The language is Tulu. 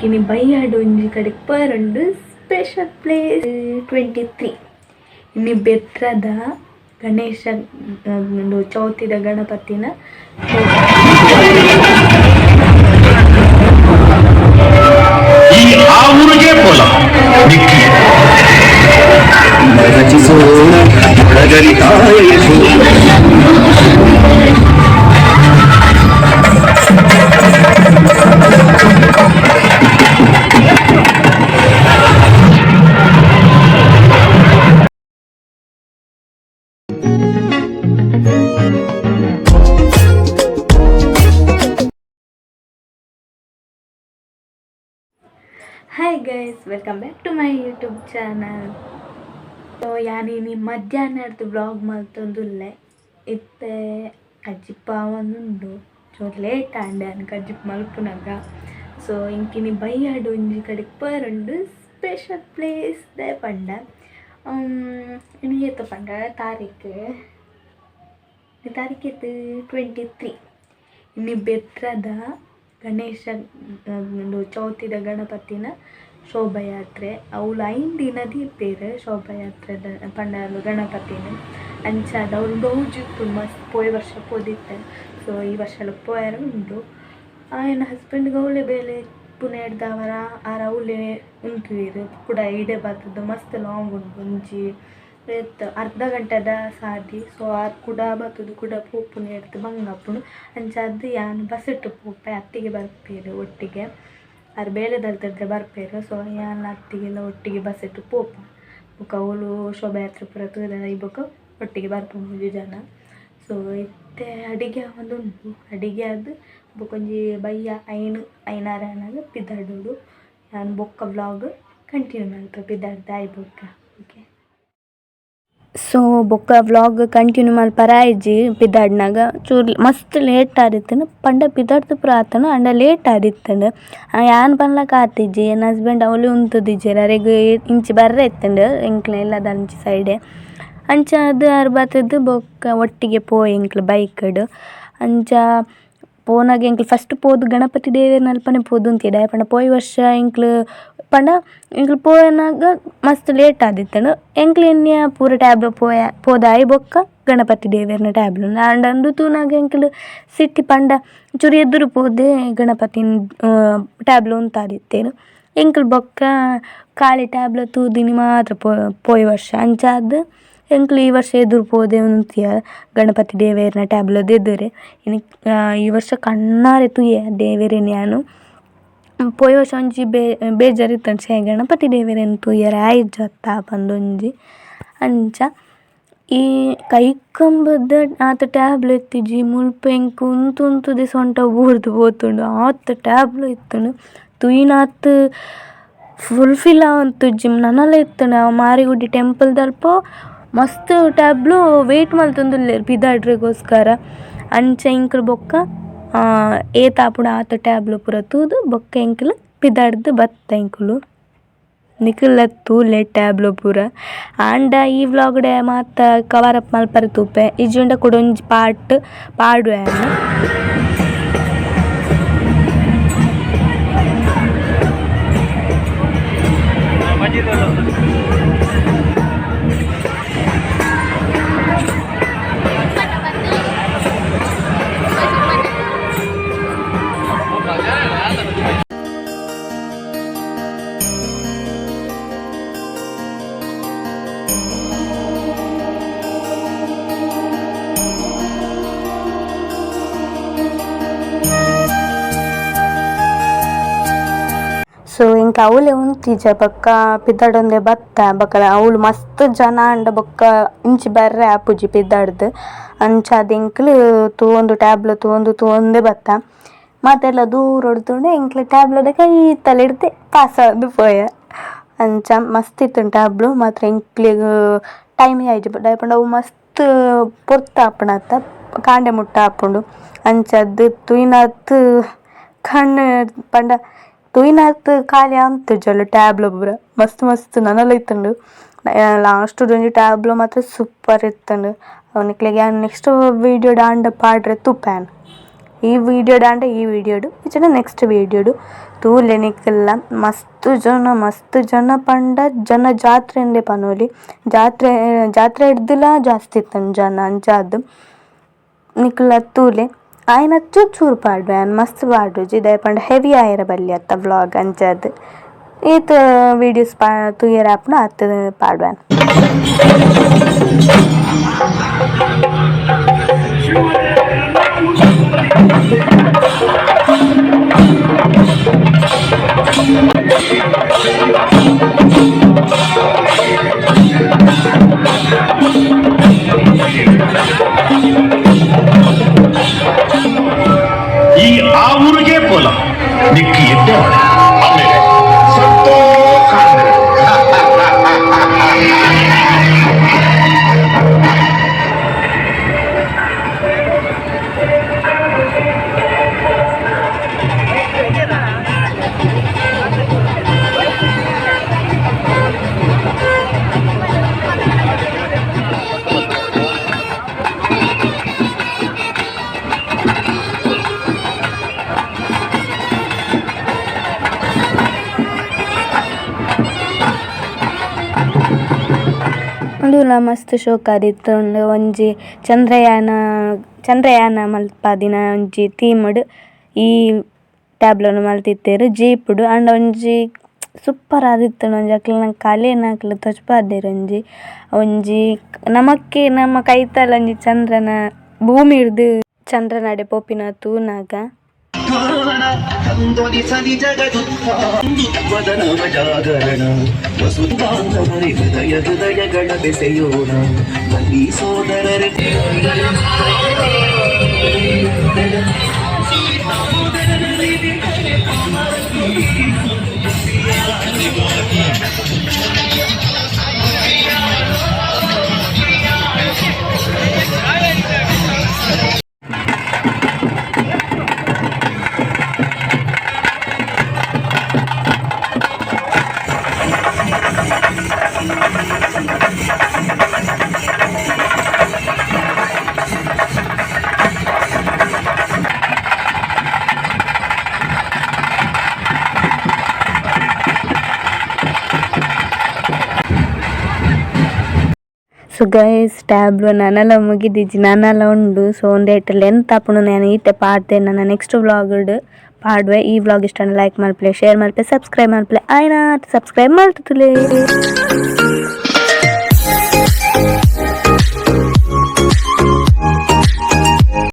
ಇನಿ ಬಯ್ಯಾಡು ಒಂಜಿ ಕಡೆಕ್ ಪರಂಡು ಸ್ಪೆಷಲ್ ಪ್ಲೇಸ್ 23 ಇನಿ ಬೆತ್ರದ ಗಣೇಶ ಚೌತಿದ ಗಣಪತಿನ ಆ ಊರಿಗೆ ಪೋಲ ನಿಕ್ಕಿ ರಚಿಸೋಣ ಒಳಗರಿ ತಾಯೇ. Hi guys, welcome back to my YouTube channel. So ಯಾನ್ ಇನಿ ಮಧ್ಯಾಹ್ನದ ವ್ಲಾಗ್ ಮಲ್ತೊಂದುಲ್ಲೆ. ಇತ್ತೆ ಕಜ್ಜಿಪ್ಪ ಆವೊಂದುಂಡು, ಚೂರು ಲೇಟ್ ಆಂಡ್ ಯಾನ್ ಕಜ್ಜಿಪ್ ಮಲ್ಪುನಗ. ಸೊ ಇಂಕಿನಿ ಬಯ್ಯಾಡು ಒಂಜಿ ಕಡೆಕ್ ಪರಂಡು ಸ್ಪೆಷಲ್ ಪ್ಲೇಸ್ ದಾಯೆ ಪಂಡ ಇನಿ ಏತ ಪಂಡ ತಾರೀಕು ತಾರೀಕು 23 ಇನಿ ಬೆತ್ರದ ಗಣೇಶ ಚೌತಿದ ಗಣಪತಿನ ಶೋಭಾಯಾತ್ರೆ. ಅವ್ಲು 5 ದಿನ ದೀಪೇರು ಶೋಭಾಯಾತ್ರೆದ ಪಂಡ ಗಣಪತಿನ. ಅಂಚಾದ್ ಅವ್ಲು ಗೌಜಿ ಇಪ್ಪುಂಡು ಮಸ್ತ್. ಪೋಯಿ ವರ್ಷ ಪೋದಿತ್ತೆ, ಸೊ ಈ ವರ್ಷಲ ಪೋಯೆರೆ ಉಂಡು. ಆಯನ ಹಸ್ಬೆಂಡ್ ಗೌಲೆ ಬೇಲೆ ಪುಣೆಡ್ದವರ ಆರ್ ಅವ್ಲೆ ಉಂತುವೆರ್. ಕುಡ ಇಡೆ ಬತ್ತುದು ಮಸ್ತ್ ಲಾಂಗ್ ಉಂಡು, ಒಂಜಿ ಅರ್ಧ ಗಂಟೆದ ಸಾದಿ. ಸೊ ಆರ್ ಕುಡ ಬತ್ತುದು ಕುಡ ಪೋಪುನ ಎಡ್ದ್ ಬಂಗ ಆಪುಂಡು. ಅಂಚಾದ್ ಯಾನ್ ಬಸ್ಸಿಟ್ಟು ಪೋಪೆ, ಅತ್ತಿಗೆ ಬರ್ಪೆರ್ ಒಟ್ಟಿಗೆ. ಆರ್ ಬೇಲೆದಲ್ತರ್ದ್ ಬರ್ಪೆರ್. ಸೊ ಯಾನ್ ಅತ್ತಿಗೆಲ ಒಟ್ಟಿಗೆ ಬಸ್ಸಿಟ್ಟು ಪೋಪ. ಬೊಕ ಅವ್ಲು ಶೋಭಾಯಾತ್ರೆ ಪೂರ ತೂದು ಆಯಿ ಬೊಕ ಒಟ್ಟಿಗೆ ಬರ್ಪ ಮೂಜಿ ಜನ. ಸೊ ಇತ್ತೆ ಅಡಿಗೆ ಆವೊಂದುಂಡು. ಅಡಿಗೆ ಆದ್ ಬೊಕೊಂಜಿ ಬಯ್ಯ 5 ಐನಾರು ಆನಗ ಪಿದಾಡೊಡು. ಯಾನ್ ಬೊಕ್ಕ ವ್ಲಾಗ್ ಕಂಟಿನ್ಯೂ ಮಲ್ಪೆ ಪಿದಾಡ್ದ್ ಆಯಿ ಬೊಕ್ಕ. ಓಕೆ, ಸೊ ಬೊಕ್ಕ ವ್ಲಾಗ್ ಕಂಟಿನ್ಯೂ ಮಲ್ಪರ ಆಯಿಜಿ. ಪಿದಾಡ್ನಾಗ ಚೂರು ಮಸ್ತ್ ಲೇಟ್ ಆದಿತ್ತುಂಡು. ಪಂಡ ಪಿದಾಡ್ದು ಪೂರ ಆತುಂಡು, ಆಂಡ ಲೇಟ್ ಆದಿತ್ತುಂಡು. ಯಾನ್ ಪನ್ಲಕ ಆತಿಜಿ, ಎನ್ನ ಹಸ್ಬೆಂಡ್ ಅವ್ಲು ಉಂತುದಿಜ್ಜೆರ್. ಅರೆಗ್ ಇಂಚಿ ಬರ್ರೆ ಇತ್ತುಂಡು ಎಂಕ್ಲೆ ಇಲ್ಲದ ಅಂಚಿ ಸೈಡೆ. ಅಂಚಾದ್ ಆರ್ ಬತ್ತುದು ಬೊಕ್ಕ ಒಟ್ಟಿಗೆ ಪೋಯೆ ಎಂಕ್ಲು ಬೈಕ್ಡ್. ಅಂಚ ಪೋನಾಗ ಎಂಕ್ಲು ಫಸ್ಟ್ ಪೋದು ಗಣಪತಿ ದೇವೆರ್ನಲ್ಪನೆ ಪೋದು ಉಂತಿಯೆ. ದಾಯೆ ಪಂಡ ಪೋಯಿ ವರ್ಷ ಎಂಕ್ಲು ಪಂಡ ಎಂಕ್ಲು ಪೋಯೆನಾಗ ಮಸ್ತ್ ಲೇಟ್ ಆದಿತ್ತುಂಡು. ಎಂಕ್ಲು ಎನ್ನಿಯ ಪೂರ ಟ್ಯಾಬ್ಲೋ ಪೋಯ ಪೋದಾಯಿ ಬೊಕ್ಕ ಗಣಪತಿ ದೇವೆರ್ನ ಟ್ಯಾಬ್ಲೋ ಆಂಡ ಅಂದು ತೂನಾಗ ಎಂಕ್ಲು ಸಿಟಿ ಪಂಡ ಚೂರು ಎದುರು ಪೋದೆ ಗಣಪತಿನ ಟ್ಯಾಬ್ಲೋ ಉಂತಾದಿತ್ತೇರು. ಎಂಕ್ಲು ಬೊಕ್ಕ ಖಾಲಿ ಟ್ಯಾಬ್ಲೋ ತೂದಿನಿ ಮಾತ್ರ ಪೋಯಿ ವರ್ಷ. ಅಂಚಾದ್ ಎಂಕ್ಲು ಈ ವರ್ಷ ಎದುರು ಪೋದೆ ಉಂತಿಯ ಗಣಪತಿ ದೇವೆರ್ನ ಟ್ಯಾಬ್ಲೋದ ಎದುರು. ಇನಿ ಈ ವರ್ಷ ಕಣ್ಣಾರೆ ತೂಯೆ ದೇವೆರೆನ್ ಯಾನು. ಪೋಯಿ ವರ್ಷ ಒಂಜಿ ಬೇಜಾರ್ ಇತ್ತುಂಡು, ಛೆ ಗಣಪತಿ ದೇವೆರೆನ್ ತೂಯೆರೆ ಆಯಿಜತ್ತ ಪಂದೊಂಜಿ. ಅಂಚ ಈ ಕೈಕಂಬದ ಆತ್ ಟ್ಯಾಬ್ಲೋ ಇತ್ತಿಜಿ. ಮುಲ್ಪ ಎಂಕ್ ಉಂತು ಉಂತುದೆ ಸೊಂಟ ಬೂರ್ದು ಪೋತುಂಡು, ಆತ್ ಟ್ಯಾಬ್ಲೋ ಇತ್ತುಂಡು. ತೂಯಿನಾತ್ ಫುಲ್ಫಿಲ್ ಆವೊಂತುಜ್ಜಿ, ನನಲ ಇತ್ತುಂಡು. ಆ ಮಾರಿಗುಡಿ ಟೆಂಪಲ್ ದಲ್ಪ ಮಸ್ತ್ ಟ್ಯಾಬ್ಲೋ ವೇಟ್ ಮಲ್ತೊಂದುಲ್ಲೆರ್ ಪಿದಾಡ್ರೆಗೋಸ್ಕರ. ಅಂಚ ಎಂಕ್ಲು ಬೊಕ್ಕ ಏತ್ ಆಪುಂಡು ಆತ್ ಟ್ಯಾಬ್ಲೋ ಪೂರ ತೂದು ಬೊಕ್ಕ ಎಂಕ್ಲು ಪಿದಾಡ್ದು ಬತ್ತ ಎಂಕುಲು. ನಿಕುಲ್ಲ ತೂಲೆ ಟ್ಯಾಬ್ಲೋ ಪೂರ. ಆಂಡ ಈ ವ್ಲಾಗ್ಡೆ ಮಾತ ಕವರ್ ಅಪ್ ಮಲ್ಪರೆ ತೂಪೆ, ಇಜ್ಜಿಂಡ ಕುಡೊಂಜಿ ಪಾರ್ಟ್ ಪಾಡುವೆ. ಸೊ ಎಂಕ್ ಅವ್ಲೆ ಉಂತಿಜ ಬೊಕ್ಕ ಪಿದಾಡೊಂದೆ ಬತ್ತ. ಬೊಕ್ಕ ಅವ್ಲು ಮಸ್ತ್ ಜನ ಆಂಡ ಬೊಕ್ಕ ಇಂಚಿ ಬರ್ರೆ ಆಪುಜಿ ಪಿದಾಡ್ದು. ಅಂಚಾದ್ ಎಂಕ್ಲು ತೂವೊಂದು ಟ್ಯಾಬ್ಲೋ ತೂವೊಂದು ತೂವೊಂದೆ ಬತ್ತ. ಮಾತೆರ್ಲ ದೂರೊಡು ತೂಂಡ ಎಂಕ್ಲು ಟ್ಯಾಬ್ಲೋದ ಕೈತಲ್ ಇಡ್ದೆ ಪಾಸ್ ಆದ್ ಪೋಯ. ಅಂಚ ಮಸ್ತ್ ಇತ್ತುಂಡು ಟ್ಯಾಬ್ಲೋ ಮಾತ್ರ. ಎಂಕ್ಲೆಗ್ ಟೈಮೇ ಆಯಿಜಿ, ದಾಯೆ ಪಂಡ ಅವು ಮಸ್ತ್ ಪೊರ್ತು ಆಪುಂಡತ್ತ, ಕಾಂಡೆ ಮುಟ್ಟ ಆಪುಂಡು. ಅಂಚಾದ್ ತೂಯಿನಾತ್ ಕಣ್ಣು ಪಂಡ ತೂಯಿನಾತ್ ಖಾಲಿ ಆಂತುಜಲ್ ಟ್ಯಾಬ್ಲೋ ಪೂರ. ಮಸ್ತ್ ಮಸ್ತ್ ನನಲ ಇತ್ತುಂಡು. ಲಾಸ್ಟ್ ಒಂಜಿ ಟ್ಯಾಬ್ಲೋ ಮಾತ್ರ ಸೂಪರ್ ಇತ್ತುಂಡು. ಅವು ನಿಕ್ಲೆಗ್ ಯಾನ್ ನೆಕ್ಸ್ಟ್ ವೀಡಿಯೋಡ್ ಆಂಡ ಪಾಡ್ರೆ ತೂಪೆ ಯಾನ್. ಈ ವೀಡಿಯೋಡ್ ಆಂಡ ಈ ವೀಡಿಯೋಡು ಇಜ್ಜಿಂಡ ನೆಕ್ಸ್ಟ್ ವೀಡಿಯೋಡು. ತೂಲೆ ನಿಕಲ್ಲ ಮಸ್ತ್ ಜನ ಮಸ್ತ್ ಜನ ಪಂಡ ಜನ ಜಾತ್ರೆಂದೇ ಪನೊಲಿ ಜಾತ್ರೆ ಜಾತ್ರೆ ಡ್ದುಲ ಜಾಸ್ತಿ ಇತ್ತ್ಂಡ್ ಜನ ಅಂಚಾದ್ ನಿಕುಲ ತೂಲೆ ಆಯಿನ ಚೂರು ಚೂರು ಪಾಡ್ವೆ ಯಾನ್ ಮಸ್ತ್ ಪಾಡುಜಿ ದಾಯೆ ಪಂಡ ಹೆವಿ ಆಯೆರೆ ಬಲ್ಲಿ ಅತ್ತ ವ್ಲೋಗ್ ಅಂಚಾದ್ ಏತ್ ವೀಡಿಯೋಸ್ ತೂಯೆರೆ ಆಪುಂಡು ಆತ್ ಪಾಡ್ವೆ ಯಾನ್. ಈ ಆ ಊರಿಗೆ ಪೋಲ ನಿಕ್ಕಿ ಎಡ್ಡೆ ಆಮೇಲೆ ಸಂತೋಷ. ಉಂದುಲ ಮಸ್ತ್ ಶೋಕಾದಿತ್ತುಂಡು ಒಂಜಿ ಚಂದ್ರಯಾನ ಚಂದ್ರಯಾನ ಮಲ್ಪಾದಿನ ಒಂಜಿ ಥೀಮ್ ಡ್ ಈ ಟ್ಯಾಬ್ಲೋ ನು ಮಲ್ತಿತ್ತೆರ್ ಜೀಪ್ ಡು ಆಂಡ ಒಂಜಿ ಸೂಪರ್ ಆದಿತ್ತುಂಡು ಒಂಜಿ ಅಕ್ಲೆನ ಕಲೆನ್ ಅಕುಲು ತೋಜ್ಪಾದೆರ್ ಒಂಜಿ ಒಂಜಿ ನಮಕ್ಕೆ ನಮ್ಮ ಕೈತಲ್ ಒಂಜಿ ಚಂದ್ರನ ಭೂಮಿರ್ದ್ ಚಂದ್ರನಡೆ ಪೋಪಿನ ತೂನಗ. ಜಾಗರಣ ವಸುಧಾಂಧವರಿ ಹೃದಯ ಹೃದಯಗಳ ಬೆಸೆಯೋಣ ಬನ್ನಿ ಸೋದರರೇ. ಸೊ ಗೈಸ್, ಟ್ಯಾಬ್ಲೋ ನನಲ ಮುಗಿದಿಜ್ಜಿ, ನನಲ ಉಂಡು. ಸೊ ಉಂದೆಟ್ ಲೆಂತ್ ಆಪುಂಡು, ಯಾನ್ ಈತೆ ಪಾಡ್ದೆ. ನನ ನೆಕ್ಸ್ಟ್ ವ್ಲಾಗ್ ಪಾಡುವೆ. ಈ ವ್ಲಾಗ್ ಇಷ್ಟ ಲೈಕ್ ಮಲ್ಪುಲೆ, ಶೇರ್ ಮಲ್ಪುಲೆ, ಸಬ್ಸ್ಕ್ರೈಬ್ ಮಲ್ಪುಲೆ. ಆಯ್ನಾತ್ ಸಬ್ಸ್ಕ್ರೈಬ್ ಮಲ್ತುಲೆ.